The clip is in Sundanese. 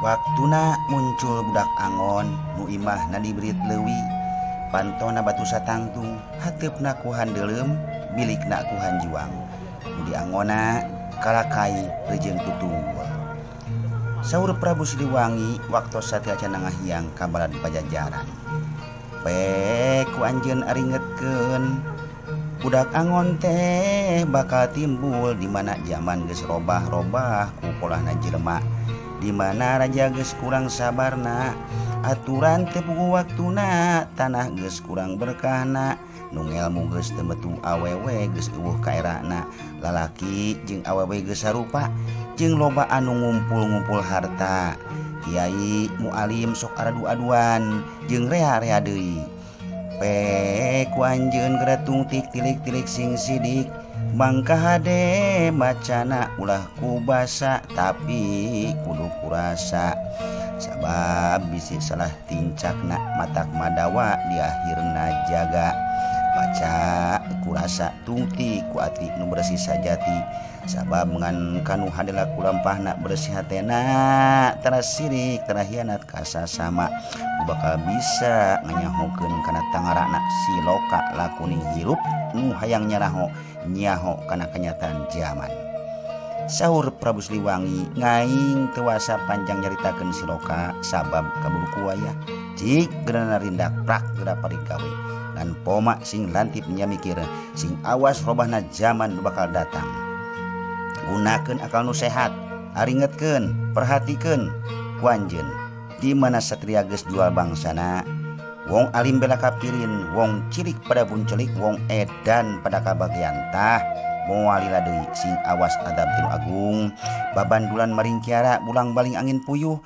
Waktuna muncul budak angon nu imahna dibrit leuwi pantona batu satangtung hateupna ku handeuleum bilikna ku hanjuang nu diangona kalakai rejeung tutunggul. Saur Prabu Siliwangi waktos sateuacanna ngahiang ka balad Pajajaran. Pek ku anjeun aringetkeun budak angon teh bakal timbul di mana zaman geus robah-robah ku polahna jelema. Di mana raja geus kurang sabarna, aturan teu puguh waktuna, tanah geus kurang berkahna, nu ngelmu geus teu metu awewe geus eueuh kaerana, lalaki jeung awewe geus sarupa jeung loba anu ngumpul-ngumpul harta. Kiai mualim sok aradu-aduan jeung rea-rea deui. Pek ku anjeun geura tungtik tilik-tilik sing sidik mangka hade macana ulah ku basa tapi kudu kurasa sabab bisi salah tincakna matak madawa di akhirna jaga baca kurasa tungtik ku ati nu bersih sajati sabab ngan kanu hadela kulampahna bersih hatena tara sirik tara hianat ka sasama bakal bisa nganyahokeun kana tangarana siloka lakuning hirup nu hayang nyaraho nyaho kana kenyataan zaman. Saur Prabu Siliwangi ngaing teu wasa panjang nyaritakeun siloka sabab kaburu ku wayah cik geurana rindak prak geura parigawe ngan poma sing lantip nya mikir sing awas robahna zaman nu bakal datang. Gunakeun akal nu sehat, aringetkeun, perhatikeun ku anjeun di mana satria geus jual bangsana, wong alim bela kapirin, wong cilik pada buncelik, wong edan pada kabagian tah moal lila deui sing awas adab tinu agung babandulan maring kiara bulang baling angin puyuh.